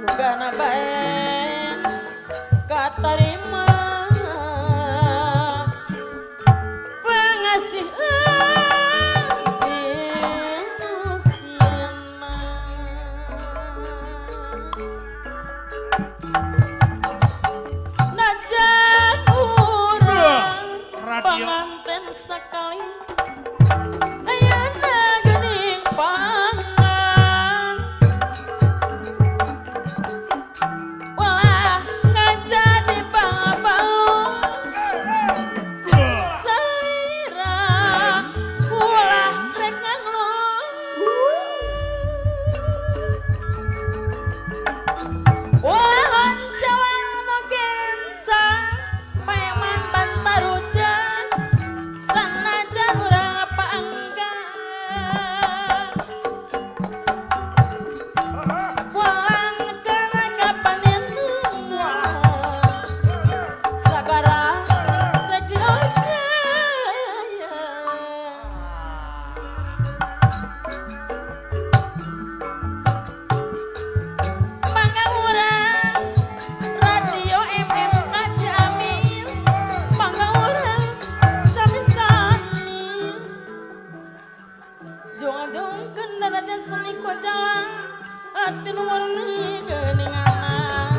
Sugana bae katarima pengasih najan urang panganten sekali ayana geuning pangan walah ngajadi pangabalung salira ulah rek nganglung ulah loncawan nu genca pae mantan taruja sanajan urang panggang pulang kana kapan sagara rek diojaya mangga urang radio MM Ciamis mangga urang sami-sami jong-jongkeun darajan seni ku jalan ati nu murni geuningan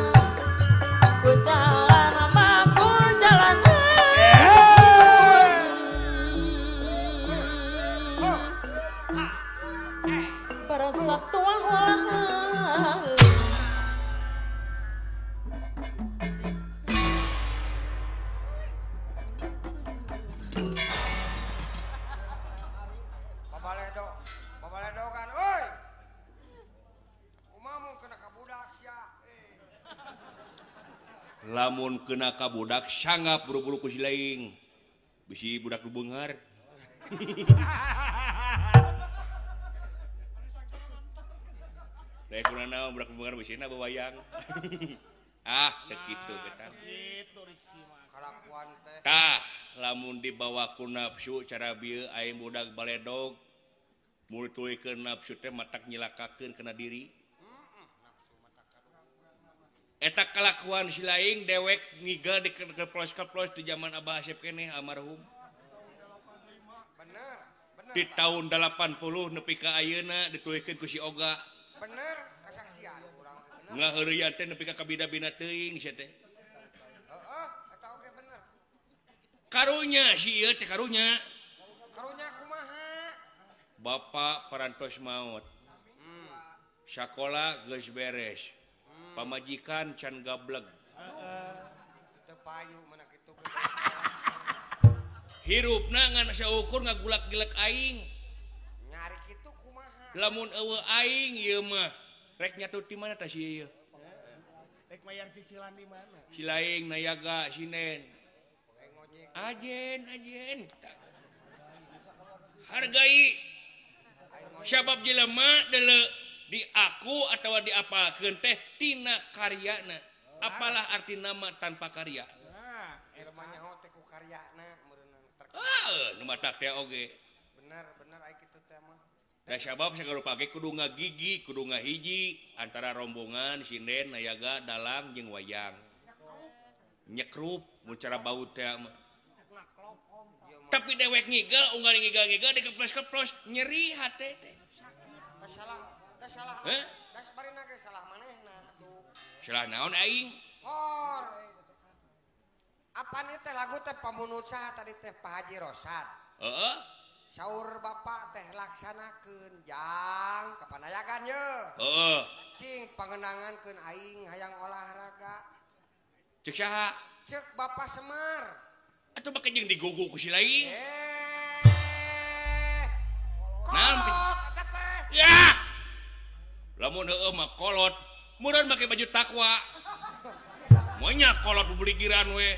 ku jalan mah ku jalan persatuan ulah Babaledo, babaledo kan, oi. Kumaha mun kena ka budak sia. Lamun kena ka budak sanggap buru-buru ku si laing. Bisi budak nu beunghar. Rek kuna naon budak nu beunghar bisina bawayang. Ah, teu kitu ketang. Kalakuan teh. Tah, lamun dibawa ku nafsu cara bieu aing budak baledog multulikeun nafsu teh matak nyilakakeun kana diri. Eta kalakuan si laing dewek ngigel di keplos-keplos di zaman Abah Asep keneh almarhum. Bener, bener. Di tahun 80 nepi ka ayeuna ditulikeun ku si Oga. Bener, kasaksian urang oge bener. Ngaheureuyan teh nepi ka kabina-bina teuing sia teh. Heeh, eta oge bener. Karunya si ieu teh karunya. Karunya kumaha? Bapak parantos maot. Sakola geus beres. Pamajikan can gableg. Teu payu mana kitu ge. Hirupna ngan saukur ngagulak-gilek aing. Nyari kitu kumaha? Lamun eueuh aing ieu mah rek nyatu ti mana tah si ieu? Rek mayar cicilan di mana? Si laing nayaga sinen. Ngojek. Ajen ajen. Hargai. Sabab jelema deuleu di aku atau diapalkeun teh tina karyana. Apalah arti nama tanpa karya? Jelema nyaho teh ku karyana meureunna. Ah, nu matak teh oge. Bener, bener ai kitu teh mah. Da sabab sagala ge kudu ngagigi, kudu ngahiji antara rombongan sinden nayaga dalang jeung wayang. Nyekrup mun cara baut teh mah. Tapi dewek ngigel unggal ngigel-ngigel dikeplos-keplos nyeri hate teh. Salah, salah. Heh? Das barina ge salah manehna atuh. Salah naon aing? Hor. Apaan ieu teh lagu teh pamunut saha tadi teh Pak Haji Rosad. Heeh. Saur bapak teh laksanakeun jang kapanayagan ye. Heeh. Cing pangenangankeun aing hayang olahraga. Cek saha? Cek Bapak Semar. Atuh make jeung digugu ku si laing. Eh. Naon? Kolot eta teh. Ya. Lamun heueuh mah kolot, meureun make baju takwa. Monya kolot bubeligiran we.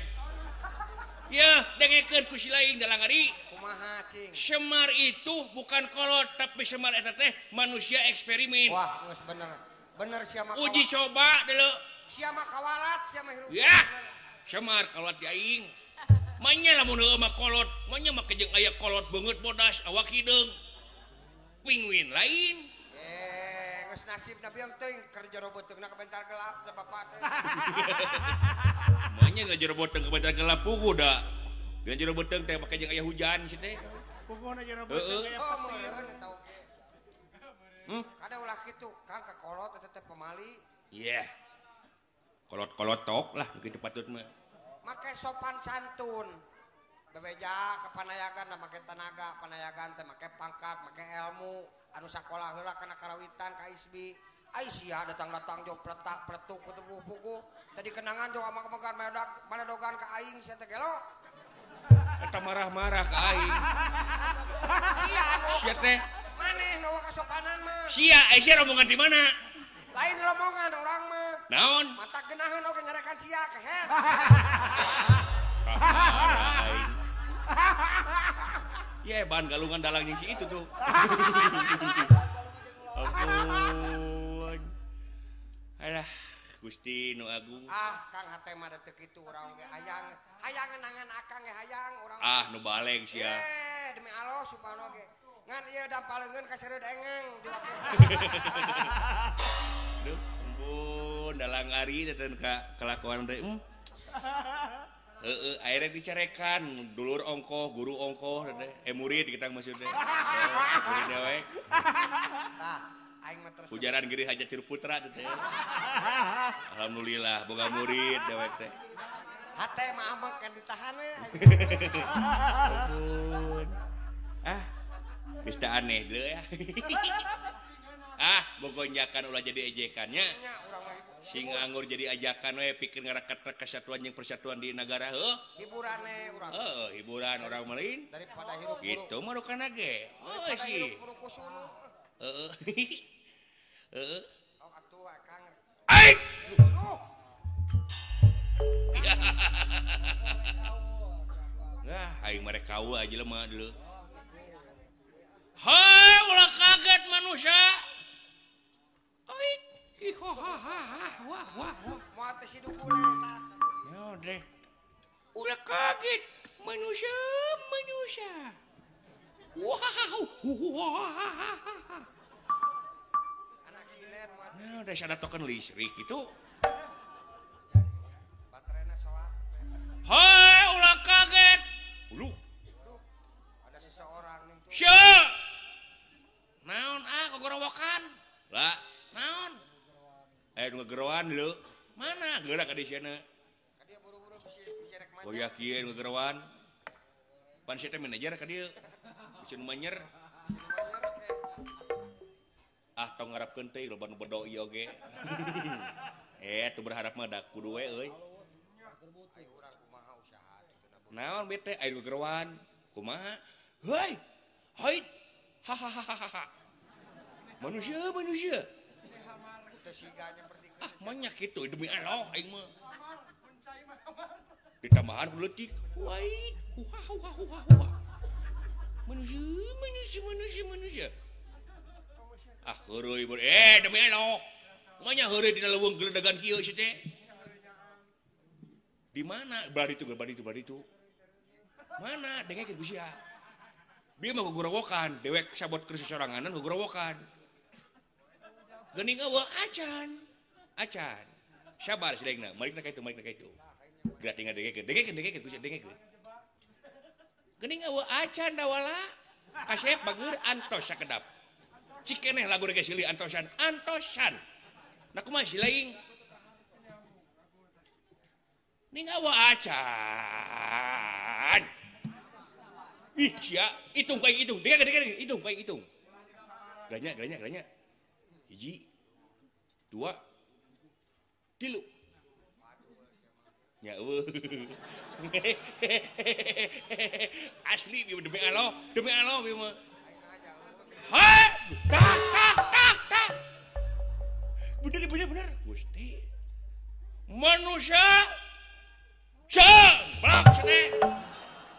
Ya, dengekeun ku si laing dalang ari. Kumaha cing? Semar itu bukan kolot, tapi Semar eta teh manusia eksperimen. Wah, geus bener. Bener sia mah. Uji coba deuleu. Sia mah kawalat, sia mah hirup. Ya. Semar kolot di aing. Manya lamun heueuh mah kolot, manya make jeung aya kolot beungeut bodas awak hideung. Pingwin lain. geus nasibna biang teuing keur jero beuteungna kabentar gelap teh bapak teh. Manya geus jero beuteung kabentar gelap puguh da. Dina jero beuteung teh make jeung aya hujan si teh. Puguhna jero beuteung aya oh, meureun eta oge. Kada ulah kitu, Kang ka kolot eta teh pemali. Iya. Yeah. Kolot-kolot tok lah kitu patut mah. Make sopan santun. Bebeja ka panayagan da make tanaga, panayagan teh make pangkat, make ilmu, anu sakola heula kana karawitan ka ISBI. Ai sia datang-datang jo pletak pletuk pugu. Tadi kenangan jo amang-amangan maledogan ka aing sia teh gelo. Eta marah-marah ka aing. Sia anu sia teh maneh nu kasopanan mah. Sia, ai sia rombongan di mana? Lain rombongan urang mah. Naon? Mata geunaheun oge nyarekan sia kehet. Ye, bahan galungan dalang jeung si itu tuh. Ampun. Alah, Gusti nu agung. Ah, Kang hate mah teu kitu urang ge hayang. Hayang ngenangan akang ge hayang urang. Ah, nu baleng sia. Eh, demi Allah subhanahu ge. Ngan ieu dampal leungeun ka sereud engeng diwakil. Duh, ampun, dalang ari teh ka kelakuan teh. Heeh, akhirnya dicarekan, dulur ongkoh, guru ongkoh teh. Murid kita maksud teh. Murid dewek. Tah, aing mah terus. Ujaran geuring hajat tilu putra teh. Alhamdulillah boga murid dewek teh. Hate mah ambek kan ditahan we. Ampun. Ah, geus teh aneh deui ya. Ah, bogonjakan ulah jadi ejekannya. Sing anggur jadi ajakan we pikir ngarakat kesatuan jeung persatuan di negara heuh. Hiburan we urang. Heeh, hiburan urang mah lain. Daripada hirup gitu mah rukana ge. Oh sih. Heeh. Heeh. Oh atuh akang. Ai. Nah, aing mereka aja lemah dulu. Hai, ulah kaget manusia. Oi. Wah wah wah. Moal teh si dukun eta. Ya deh. Ulah kaget manusia, manusia. Wah. Anak sinet moal. Nah, udah ada token listrik itu. Baterainya soak. Hai, ulah kaget. Uluh. Ada seseorang nih. Sya. Naon ah kogorowokan? Lah, naon? Nu ngegeroan lho. Mana geura ka di sieuna? Ka dieu buru-buru bisa rek manja. Oh yakin ngegeroan. Pan sia teh manajer ka dieu. Bisa nu manyer. Ah tong ngarapkeun teh loba nu bedo ieu oge. Tuh berharap mah da kudu we euy. Naon bete aya ngegeroan? Kumaha? Heuy. Heuy. Hahaha. Manusia, manusia. Ah, banyak gitu demi Allah aing mah. Ditambahan ku leutik. Wai, wah wah wah wah. Manusia, manusia, manusia, manusia. Ah, heureuy demi Allah. Manya heureuy dina leuweung geledegan kieu si teh. Di mana? Bari itu, bari itu, bari itu. Mana dengekeun ku sia. Bieu mah gugorowokan, dewek sabot keur soranganan gugorowokan. Geuning eueuh acan. Acan. Sabar sidengna, marikna ka itu, marikna ka itu. Geura tinggal dengekeun, dengekeun, dengekeun ku sia dengekeun. Geuning eueuh acan dawala. Kasep bageur antos sakedap. Cik keneh lagu rege silih antosan, antosan. Nah kumaha si laing? Ning eueuh acan. Ih sia, hitung ku aing hitung. Dengekeun, dengekeun, hitung ku aing hitung. Geranya, geranya, geranya. 1, 2, 3. Ya eueuh. Asli bieu demi Allah bieu mah. Ha! Tak tak tak tak. Bener bener bener. Gusti. Manusia. Ceng, blak sete.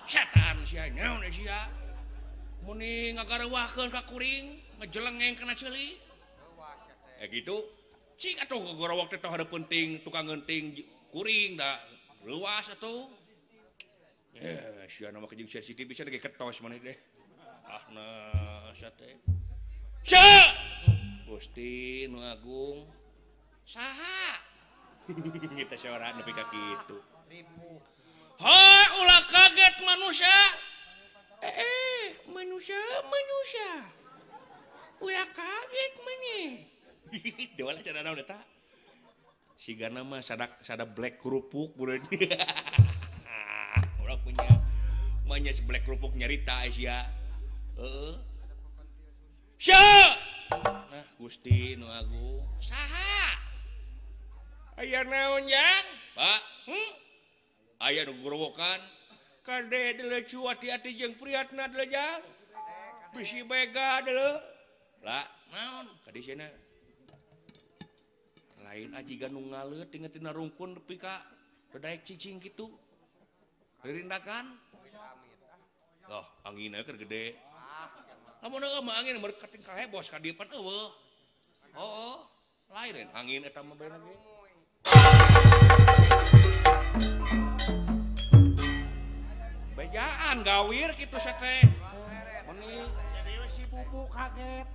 Setan sia nyaon sia. Muni ngagareuwahkeun ka kuring, ngejelengeng kana ceuli. Gitu cik atuh gogorowok teh tong hareupeun ting tukang ngeunting kuring da leuwas atuh. Sia nama jeung sensitif bisa ge ketos maneh teh. Ah nah sia teh. Sia. Gusti nu agung. Saha? Kita sora nepi ka kitu. Ribu. Ha, ulah kaget manusia. Manusia, manusia. Ulah kaget maneh. Dewa cara naon eta? Sigana mah sada black kerupuk beureun. Urang punya manya si black kerupuk nyarita sia. Heeh. Sya! Nah, Gusti nu agung. Saha? Aya naon jang? Pak, Aya nu gorowokan. Kade deuleu hati-hati jeung priatna deuleu jang. Bisi bega deuleu. Lah, naon? Kade sieuna. Lain ajigan nu ngaleut ingetina rungkun nepi ka daek cicing kitu. Ririndakan. Loh, anginna keur gede. Lamun eueuh mah angin berkating ka bos ka dieu pan eueuh. Heuh, lain angin eta mah bae ge. Bejaan gawir kitu sate. Meni jadi si bubu kaget.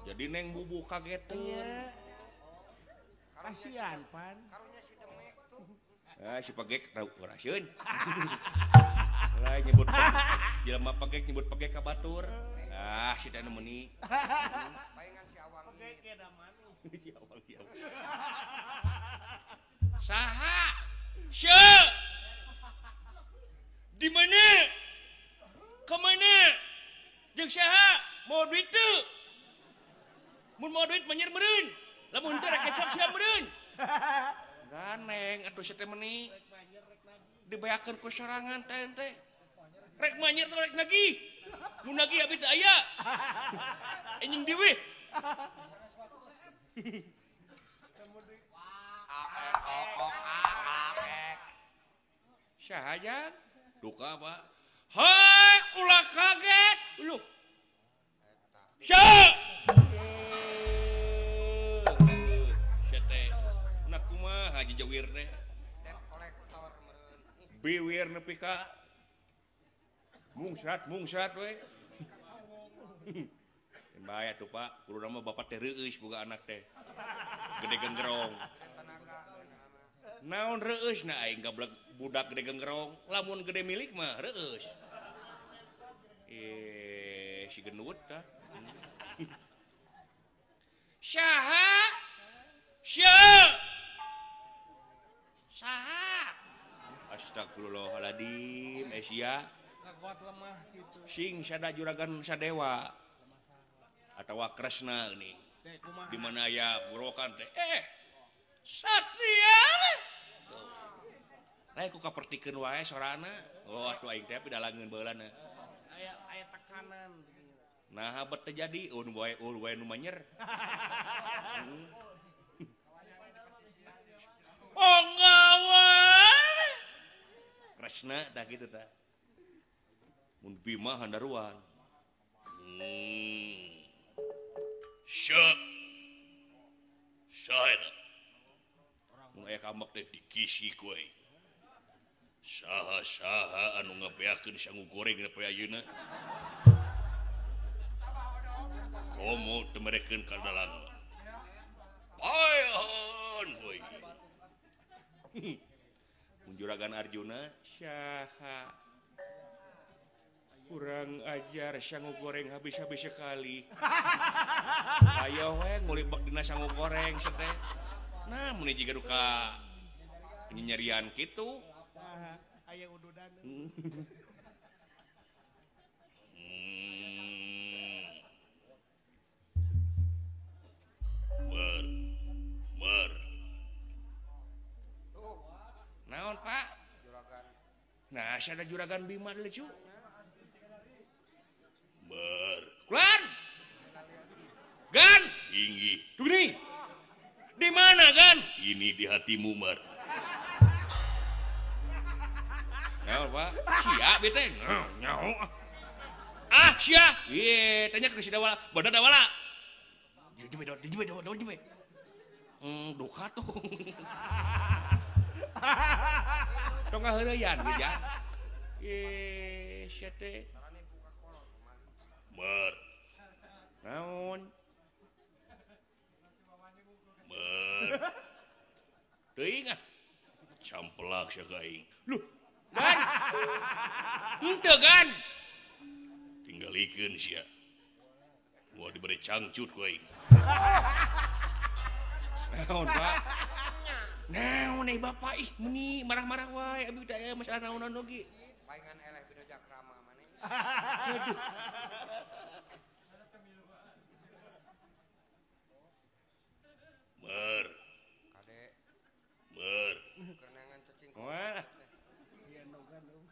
Jadi neng bubu kageteun. Kasihan pan. Karunya si demek tuh. Ah si pegek tau rasieun. Lah nyebut jelema pegek nyebut pegek ka batur. Ah si teh meuni. Palingan si awang. Pegek ge da manis. Si awang si awang. Saha? Syeu. Di mana? Ke mana? Jeung saha? Mau duit teu? Mun mau duit manyer meureun. Lamun henteu rek kecap sia meureun. Ganeng atuh sia teh meuni. Dibeakeun ku sorangan teh teh. Rek manyer teh rek nagih. Mun nagih abi teu aya. Anjing deui. Saha jang? Duka Pak. Hai ulah kaget. Uluh. Syah. Nah kumaha haji jawir teh. Biwir nepi ka mungsrat we. Bae atuh Pak, kudu mah bapak teh reueus boga anak teh. Gede genggerong. Naon reueus na aing gablek budak gede genggerong, lamun gede milik mah reueus. Si gendut tah. Saha? Syeu. Saha? Astagfirullahaladzim, sia. Kuat lemah gitu. Sing sada juragan sadewa atawa Kresna ini. Di mana aya gorokan teh Satria. Lain ku kapertikeun wae sorana. Oh atuh aing teh pidalangeun baheulana. Aya aya tekanan. Nah bet teh jadi un wae nu manyer. Ponggawan. Kresna dah gitu tah. Mun Bima handaruan. Syah. Syah eta. Mun aya kamek teh dikisi ku aing. Saha-saha anu ngabeakeun sangu goreng nepi ayeuna. Komo teu merekeun ka dalang. Paehan we. Mun juragan Arjuna saha? Kurang ajar sangu goreng habis-habis sekali. Ayo we ngulibak dina sangu goreng teh. Nah, mun jiga duka nyerian kitu. Aya ududan. Mer. Mer. Naon, Pak? Juragan. Nah, sada juragan Bima lucu. Ber. Keluar. Gan. Inggi. Tunggu. Di mana, Gan? Ini di hatimu, Mer. Nyaho, Pak. Sia bete. Nyaho. Ah, sia. Ye, tanya ke si Dawala. Bodoh Dawala. Dijeme, dijeme, dijeme. Duka tuh. Tong ngaheureuyan ge ja. Ye, sia teh. Mer. Naon? Teuing ah. Campelak sia ka aing. Luh, gan. Henteu gan. Tinggalikeun sia. Moal dibere cangcut ku aing. Naon, Pak? Naon euy Bapak ih meuni marah-marah wae abi teh aya masalah naonan oge. Paingan eleh bino jakrama maneh. Aduh. Mer. Kade. Mer. Kerenangan cacing. Wah.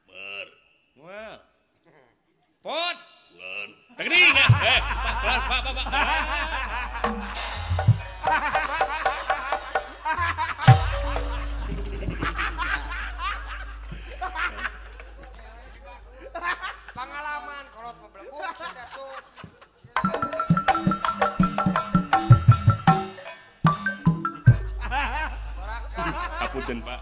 Mer. Wah. Pot. Lan. Tegering. Eh, Pak, pelan, Pak, Pak, Pak. Pengalaman kolot mebleguk sudah tuh. Apunten, Pak.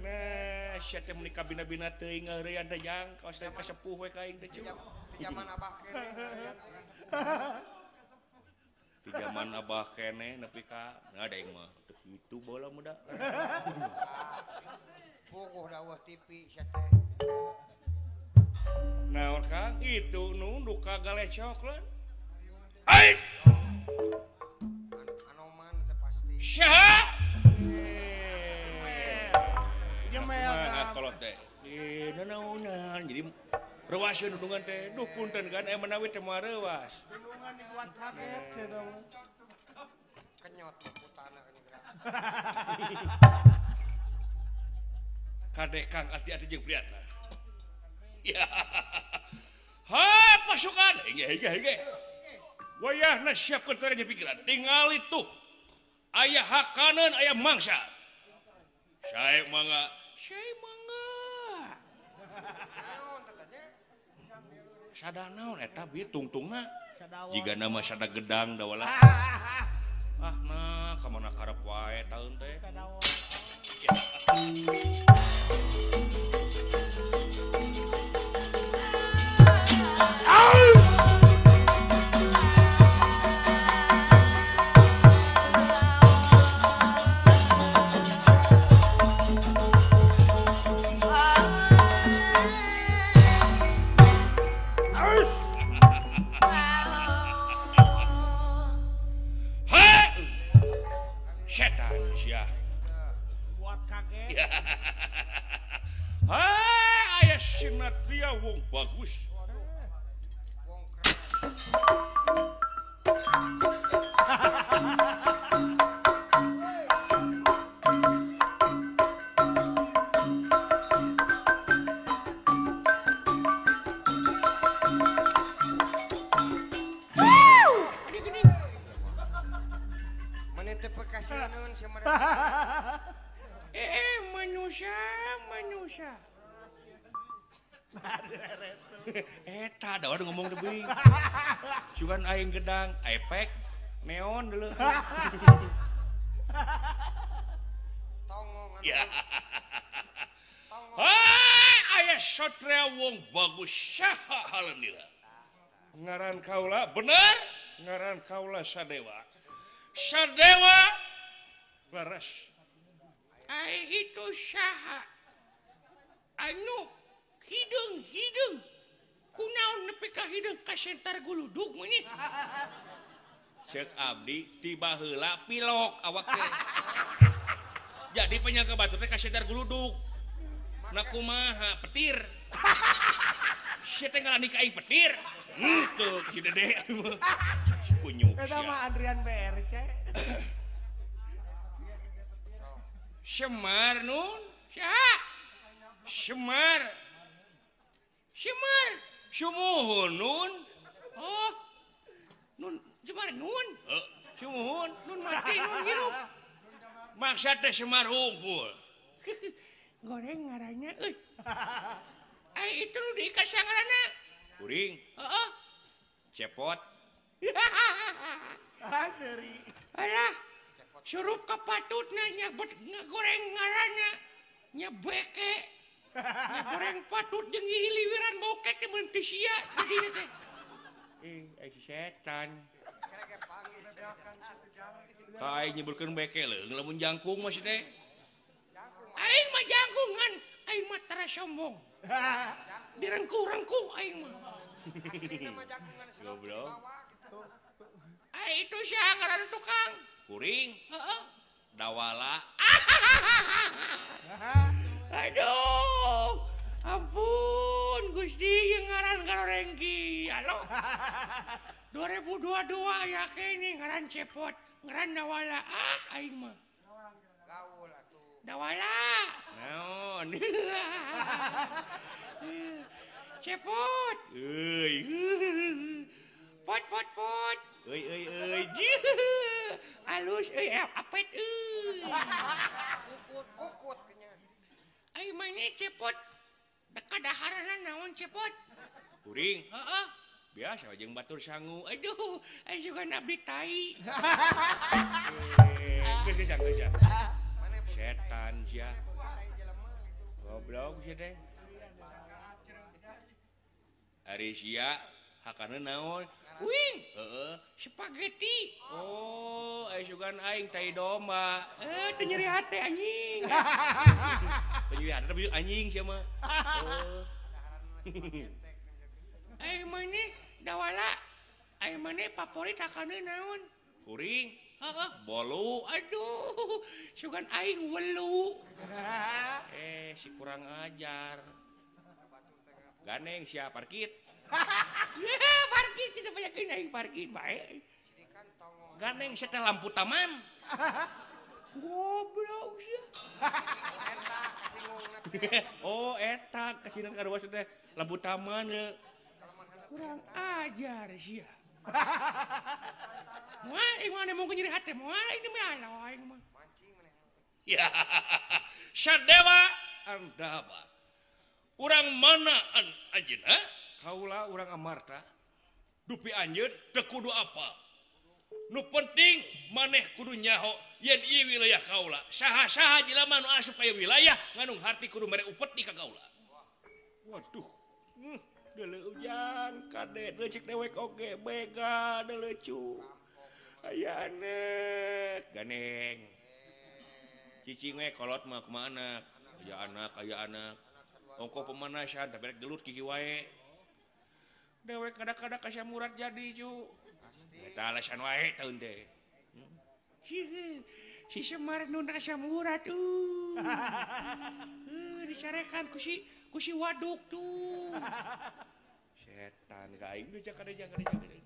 Nah, sia teh meuni kabina-bina teuing ngaheureuyan teh jang, kaos teh kasepuh we ka aing teh cuy. Di zaman abah keneh. Di zaman abah keneh nepi ka nah da aing mah teu kitu baheula muda. Puguh daweuh TV sia teh. Naon Kang itu nu duka galecok lan. Ai! Anoman teh pasti. Saha? Jemel. Nah, kalau teh nanaonan jadi reuaseun hubungan teh. Duh punten kan aya menawi teh moal reuas. Hubungan dibuat kaget cenah mah. Kenyot putana kenyot. Kade Kang ati-ati jeung priatna. Ya. Ha pasukan. Hege hege hege. Wayahna siapkeun teh pikiran. Tingali tuh. Aya hakaneun aya mangsa. Sae mangga. Sae mangga. Sada naon eta bieu tungtungna? Jiga nama sada gedang dawalah. Ah nah ka mana karep wae taun teh. Setan sia. Buat kaget. Ha, aya sinatria wong bagus. Wong keren. Manusia, manusia. Eta da ngomong deui. Sugan aing gedang, epek, neon dulu. Tongongan. Ya. Hai, aya satria wong bagus saha halemdillah. Ngaran kaula bener, ngaran kaula Sadewa. Sadewa leres. Ai itu saha anu hideung-hideung kunaon nepi ka hideung kasentar guludug meuni. Ceuk abdi tiba heula pilok awak teh. Jadi penyangka batur teh kasentar guludug. Na kumaha petir. Sia teh ngalani ka aing petir. Tuh si Dede. Kunyuk. Eta mah Andrian BRC. Semar nun, saha? Semar. Semar. Sumuhun nun. Oh. Nun Semar nun. Sumuhun nun mati nun hirup. Maksa teh Semar hungkul. Goreng ngarannya euy. Ai itu nu diikat sangaranna. Kuring. Heeh. Cepot. Ah seuri. Alah. Surup kapatutna nyabet ngagoreng ngaranna nya beke ngagoreng patut jeung hiliwiran bokek teh mun teu sia jadina teh. Eh si setan. Ka aing nyeburkeun beke leung lamun jangkung mah si teh. Aing mah jangkungan, aing mah tara sombong. Direngkuh-rengkuh aing mah. Aslina mah jangkungan selop di bawah gitu. Ai itu sia ngaran tukang. Kuring. Heeh. Dawala. Aduh. Ampun Gusti yang ngaran garorengki. Halo. 2022 ya kene ngaran cepot, ngaran dawala. Ah aing mah. Gaul atuh. Dawala. Naon? Cepot. Euy. Pot pot pot. Euy euy euy. Alus euy apet euy. Kukut kukut nya. Aing mah ini cepot. Kadaharana naon cepot? Kuring. Heeh. Biasa jeung batur sangu. Aduh, aing suka abdi tai. Geus geus geus. Setan sia. Goblok sia teh. Ari sia hakana naon? Wing. Heeh, spaghetti. Oh, aya sugan aing tai domba. Eh, teu nyeri hate anjing. Teu nyeri hate tapi anjing sia mah. Oh. Aing mah dawala. Aing mah favorit hakana naon? Kuring. Heeh, bolu. Aduh, sugan aing welu. Eh, si kurang ajar. Ganeng sia parkit. Ya, parkit tidak banyak aing parkit bae. Ganeng setel lampu taman. Goblok sia. Eta kasingungna teh. Oh, eta kasingungna karuas teh lampu taman. Kurang ajar sia. Moal ieu mah mau nyeri hate moal ini mah aing mah. Mancing maneh. Ya. Sadewa Andaba. Urang mana an anjeunna? Kaula urang Amarta. Dupi anjeun teu kudu apa. Nu penting maneh kudu nyaho yen ieu wilayah kaula. Saha-saha jelema nu asup ka wilayah nganung harti kudu mere upeti ka kaula. Waduh. Deuleu ujang kade leucik dewek oge bega deuleu. Aya anak ganeng. Cicing we kolot mah kumaha anak? Aya anak, aya anak. Ongko pemanasan tapi rek gelut gigi wae. Dewek kada-kada ka Murat jadi cu. Eta alasan wae taun teh. Si Semar nu ka Murat tuh. Dicarekan ku si waduk tuh. Setan ka aing geus kada kada.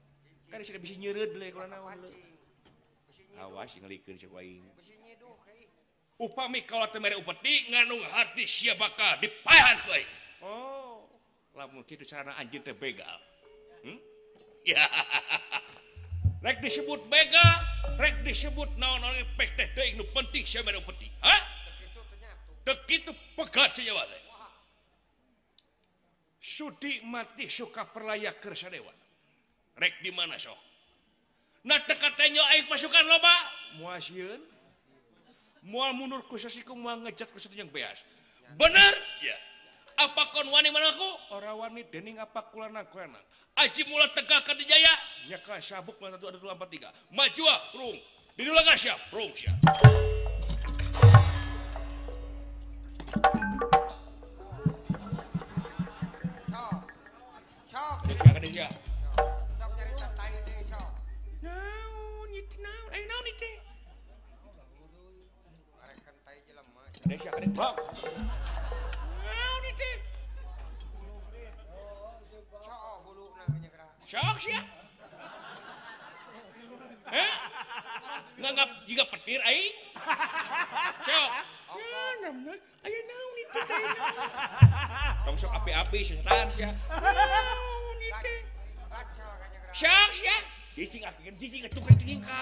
Kan sia bisi nyeureud le kula naon. Awas ngelikeun sok aing. Upami kaula teu mere upeti nganung hati sia bakal dipaehan ku aing. Oh, lamun kitu carana anjeun teh begal. Ya. Rek disebut begal, rek disebut naon-naon pek teh teuing nu penting sia mere upeti. Hah? Teu kitu pegat sia nyawa teh. Sudi mati suka perlaya keur sadewa. Rek di mana sok? Nah teu katenyo aing pasukan loba, moal sieun. Moal mundur ku sasiku moal ngejat ku satu yang beas. Bener? Ya. Apa kon wani manaku? Ora wani dening apa kulana kulana. Aji mula tegak ka dijaya. Nyaka sabuk 1 2 4 3. Maju rung. Didulaga siap, rung siap. Sok. Sok. Siap ka dia. Sok nyarita tai deui sok. Naon ieu naon? Aya naon ieu teh? Kadek kadek blok. Naon ieu teh? Sok huluna nya geura. Sok sia. Heh? Nganggap jiga petir aing. Sok. Ya, aya naon ieu teh naon? Tong sok api-api setan sia. Naon ieu teh? Sok sia. Cicing akeun cicing atuh ka cicing ka.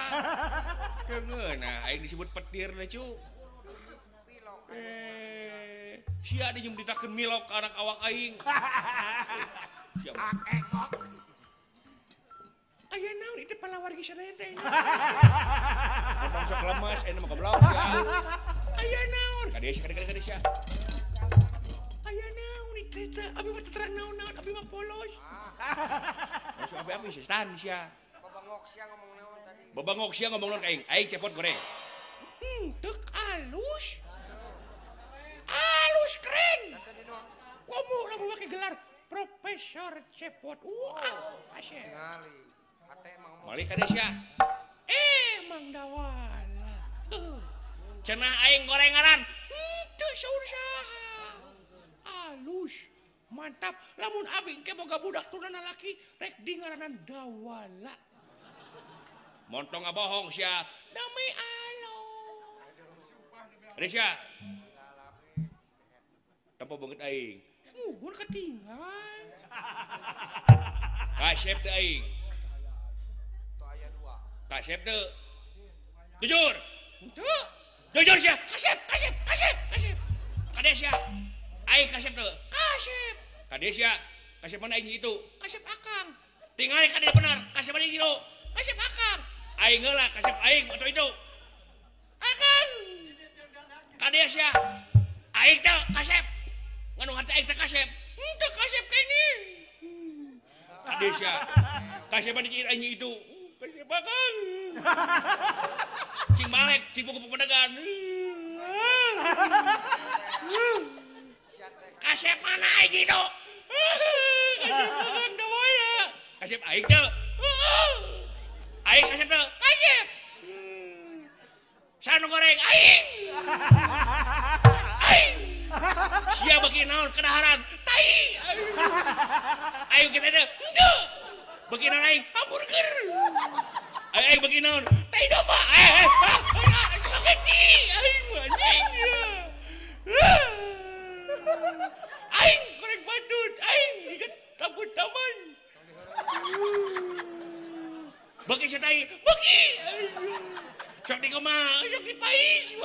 Teu ngeunah aing disebut petir leh cu. Sia di nyumditakeun milok ka anak awak aing. Sia. Aya naon ieu palawargi sadaya teh. Kapan sok lemes ayeuna mah goblok sia. Aya naon? Ka dieu sia ka dieu sia. Aya naon ieu teh? Abi mah terang naon-naon, abi mah polos. Sok abi-abi setan sia. Babangok sia ngomong naon tadi. Babangok sia ngomong naon ka aing? Aing cepot goreng. Tek alus. Alus keren. Komo urang make gelar Profesor Cepot. Wah, kasep. Tingali. Hate emang Balik ka sia. Mang Dawala. Cenah aing gorenganan. Henteu saur saha. Alus. Mantap. Lamun abi engke boga budak tunana laki rek di ngaranan Dawala. Montong ngabohong sia. Demi Allah. Risya. Tempo beungeut aing. Muhun ketinggal. Kasep teu aing. Aya dua. Kasep teu. Jujur. Henteu. Jujur sia. Kasep, kasep, kasep, kasep. Kade sia. Aing kasep teu. Kasep. Kade sia. Kasep mana aing itu? Kasep akang. Tingali kade benar. Kasep mana itu? Kasep akang. Aing heula kasep aing atau itu. Akang. Kade sia. Aing teh kasep. Nganu hate aing teh kasep. Henteu kasep kene. Kade sia. Kasep mana aing itu? Kasep akang. Cing balek, cing buku pemedegan. Kasep mana aing itu? Kasep akang Dawala. Kasep aing teu. Aing kasep teu. Kasep. Sanu goreng aing. Aing. Sia beuki naon kedaharan? Tai. Aing kita teh. Henteu. Beuki naon aing? Hamburger. Aing beuki naon? Tai domba. Spaghetti. Aing anjing. Aing goreng badut. Aing ikat tabut taman. Beuki sia tai. Beuki. Sok di kumaha, sok di pais.